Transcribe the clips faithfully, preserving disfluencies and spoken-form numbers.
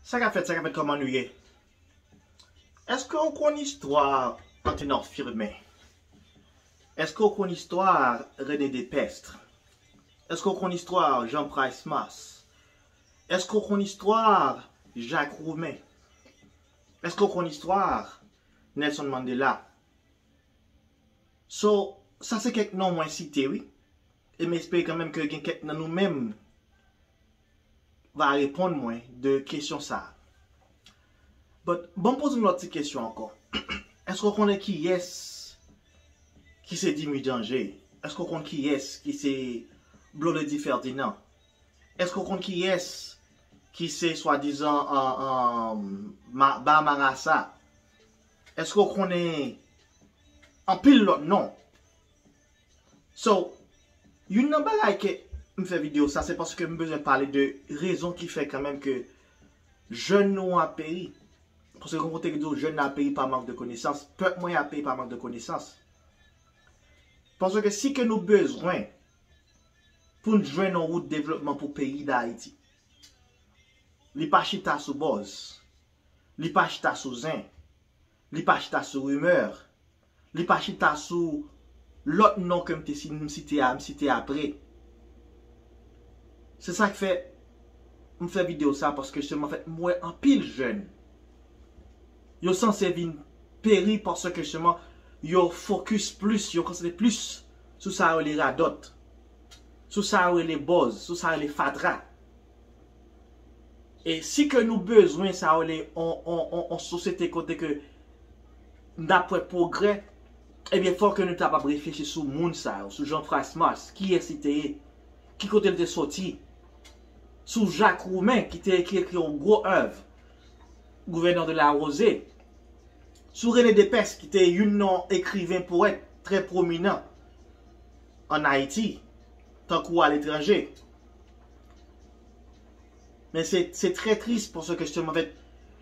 Sa k ap fèt, sa k ap fèt, kòman nou ye? Èske w konn istwa Anténor Firmin? Èske w konn istwa René Depestre? Èske w konn istwa Jean Price Mars? Èske w konn istwa Jacques Roumain? Èske w konn istwa Nelson Mandela? So, sa se kèk non mwen site, wi. E m espere kanmenm ke gen kèk nan nou menm va reponn mwen de kesyon sa a. But, bon, poze m lòt ti kesyon ankò. Èske w konnen kiyès ki se Dimy Danger? Èske w konn kiyès ki se Blondedy Ferdinand? Èske w konn kiyès ki se swadizan, uh, uh, Ma- Ba Marasa? Èske w konnen anpil lòt non? So, youn nan bagay ke m fè videyo sa, se paske m bezwen pale de rezon ki fè kanmenm ke jèn nou an ap peri. Paske gen kote ki di w jèn nan ap peri pa mank de konesans, pèp mwen ap peri pa mank de konesans. Paske si ke nou bezwen pou n jwenn yon wout devlopman pou peyi Dayiti, li pa chita sou buzz, li pa chita sou zen, li pa chita sou rimè, li pa chita sou lòt non ke m te si- m site a, m site apre. Se sa k fè m fè videyo sa, paske jisteman, fèt, m wè anpil jèn yo sanse vin peri paske jisteman yo fokis plis, yo konsantre plis sou sa yo rele radòt, sou sa yo rele buzz, sou sa yo rele fatra. E si ke nou bezwen sa yo rele on, on, on, on sosyete kote ke n ap wè pwogrè, ebyen, fò ke nou ta kapab reflechi sou moun sa yo, sou Jean Price Mars, kiyès li te ye, ki kote l te soti, sou Jacques Roumain, ki te, ki ekri yon gwo èv, Gouvènè de la Rosée, sou René Depestre, ki te youn nan ekriven powèt trè pwominan ann Ayiti, tankou aletranje. Men se, se trè tris paske jisteman, anfèt,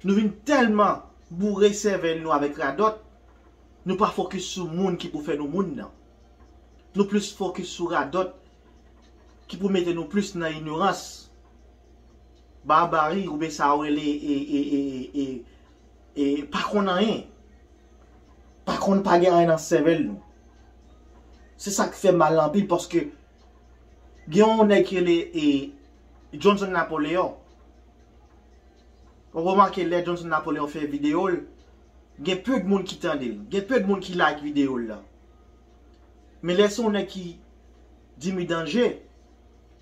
nou vin tèlman boure sèvèl nou avèk radòt, nou pa fokis sou moun ki pou fè nou moun nan. Nou plis fokis sou radòt ki pou mete nou plis nan inyorans, babari, oubyen sa yo rele e, e, e, e, e, e pa konn anyen. Pa konn, pa gen anyen nan sèvèl nou. Se sa k fè mal anpil, paske gen yon nèg ki rele e, Johnson Napoléon. Ou remake lè Johnson Napoléon fè videyo l, gen pe de moun ki tande l, gen pe de moun ki like videyo l la. Men lè se yon nèg ki Dimy Danger,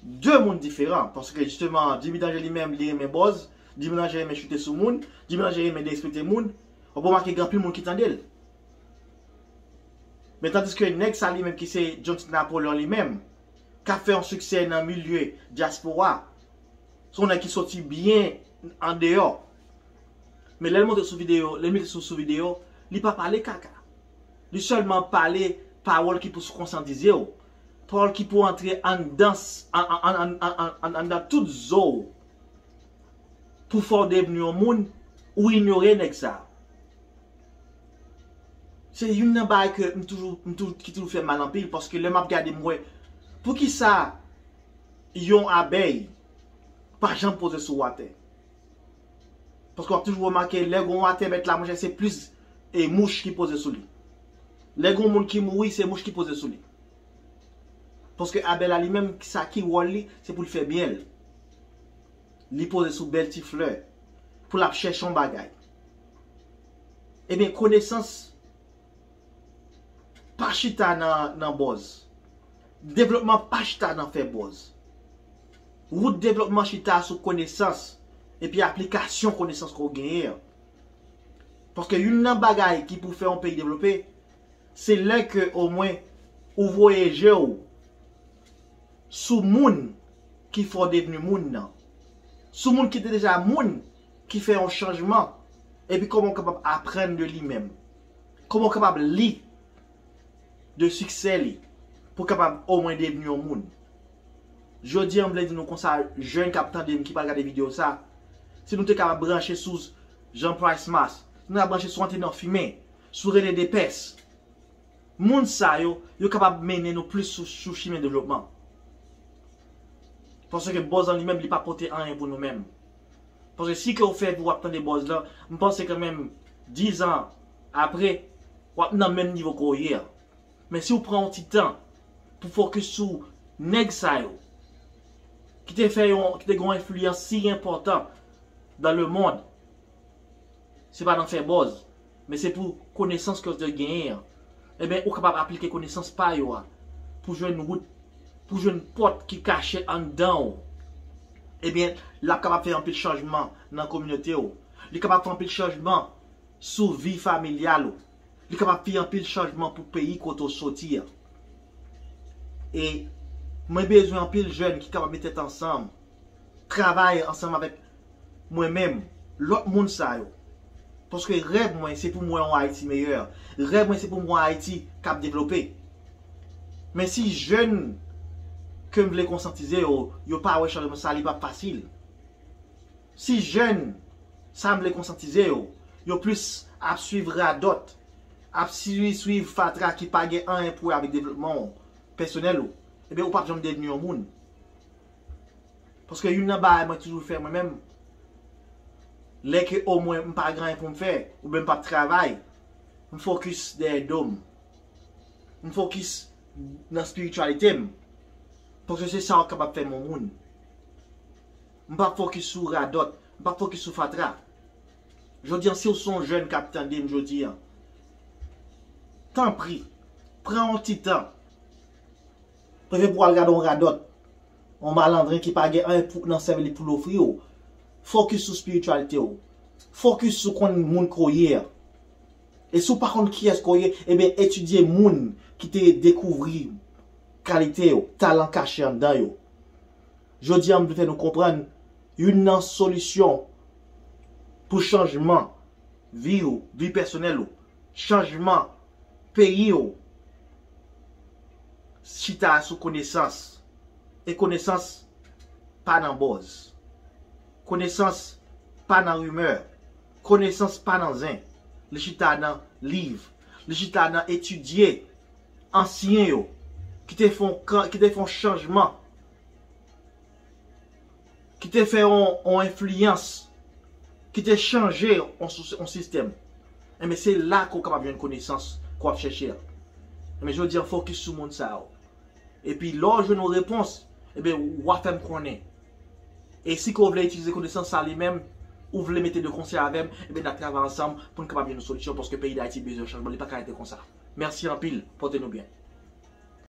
de moun diferan, paske jisteman, Dimy Danger li menm, li renmen buzz, Dimy Danger renmen choute sou moun, Dimy Danger renmen derespekte moun, ou remake gen anpil moun ki tande l. Men tandiske nèg sa li menm ki se Johnson Napoléon li menm, k ap fè yon siksè nan milye dyaspora, se yon nèg ki soti byen andeyò. Men lè l monte sou videyo, lè l mete sou, sou videyo, li pa pale kaka. Li sèlman pale pawòl ki pou konsyantize w, pawòl ki pou antre anndan, an, an, anndan tout zo w, pou fè w devni yon moun, ou inyore nèg sa. Se youn nan bagay ke m toujou, m toujou, ki toujou fè mal anpil, paske lè m ap gade, m wè poukisa yon abèy pa janm poze sou watè. Paske w ap toujou remake, lè gon watè mèt la, monchè, se plis e mouch ki poze sou li. Lè gon moun ki mouri, se mouch ki poze sou li. Paske abèy la li menm, sa ki wòl li, se pou l fè myèl. Li poze sou bèl ti flè, pou l ap chèche yon bagay. Ebyen, konesans pa chita nan, nan buzz. Devlopman pa chita nan fè buzz. Wout devlopman chita sou konesans, epi aplikasyon konesans ke w genyen an. Paske youn nan bagay ki pou fè yon peyi devlope, se lè ke omwen ou voye je w sou moun ki fè w devni moun nan. Sou moun ki te deja moun, ki fè yon chanjman, epi kòman w kapab aprann de li menm. Kòman w kapab li de siksè li, pou w kapab omwen devni yon moun. Jodi a, m vle di nou konsa, jèn k ap tande m, ki pral gade videyo sa, si nou te kapab branche sou Jean Price Mars, si nou ta branche sou Anténor Firmin, sou René Depestre, moun sa yo, yo kapab mennen nou plis sou, sou chimen devlopman. Paske buzz lan li menm, li pa pote anyen pou nou menm. Paske si ke w fè pou w ap tande buzz lan, m panse kanmenm diz an apre, w ap nan menm nivo ke w ye a. Men si w pran yon ti tan pou fokis sou nèg sa yo, ki te fè yon, ki te gen yon enfliyans si enpòtan dans le monde, se pa nan fè buzz, men se pou konesans ke w te genyen an. Ebyen, ou kapab aplike konesans pa yo a pou jwenn wout, pou jwenn pòt ki kache anndan w. Ebyen, l ap kapab fè anpil chanjman nan kominote w. Li kapab fè anpil chanjman sou vi familyal ou. Li kapab fè anpil chanjman pou peyi kote w soti a. E mwen bezwen anpil jèn ki kapab met tèt ansanm, travay ansanm avèk mwen menm, lòt moun sa yo. Paske rèv mwen, se pou m wè yon Ayiti meyè. Rèv mwen, se pou m wè yon Ayiti k ap devlope. Men si jèn ke m vle konsyantize yo, yo pa wè chanjman sa, li p ap fasil. Si jèn sa m vle konsyantize yo, yo plis ap swiv radòt, ap swi-, swiv fatra ki pa gen anyen pou wè avèk devlopman w pèsonèl ou, ebyen, ou p ap janm devni yon moun. Paske youn nan bagay mwen toujou fè mwen menm, lè ke omwen m pa gen anyen pou m fè, oubyen m p ap travay, m fokis dèyè do m. M fokis nan espirityalite m. Paske se sa w kapab fè m yon moun. M p ap fokis sou radòt, m p ap fokis sou fatra. Jodi an, si w se yon jèn k ap tande m jodi an, tanpri, pran yon ti tan. Prefere pou w al gade yon radòt, yon malandren ki pa gen anyen pou, nan sèvi li pou l ofri w. Fokis sou espirityalite w. Fokis sou konn moun ke w ye a. E si w pa konn kiyès ke w ye, ebyen, etidye moun ki te dekouvri kalite yo, talan kache anndan yo. Jodi an, m vle fè nou konprann youn nan solisyon pou chanjman vi w, vi pèsonèl ou, chanjman peyi w, chita sou konesans. E konesans pa nan buzz. Konesans pa nan rimè. Konesans pa nan zen. Li chita nan liv. Li chita nan etidye ansyen yo ki te fè yon ka-, ki te fè yon chanjman, ki te fè yon, yon enfliyans, ki te chanje yon sou-, yon sistèm. Enben, se la ke w kapab jwenn konesans ke w ap chèche a. Enben, jodi an, fokis sou moun sa yo. Epi, lè w jwenn yon repons, enben, w a fè m konnen. E si ke w vle itilize konesans sa li menm, ou vle mete de konsèy avè m, enben, n a travay ansanm pou n kapab jwenn yon solisyon, paske peyi Dayiti bezwen chanjman, li pa ka rete konsa. Mèsi anpil, pote nou byen.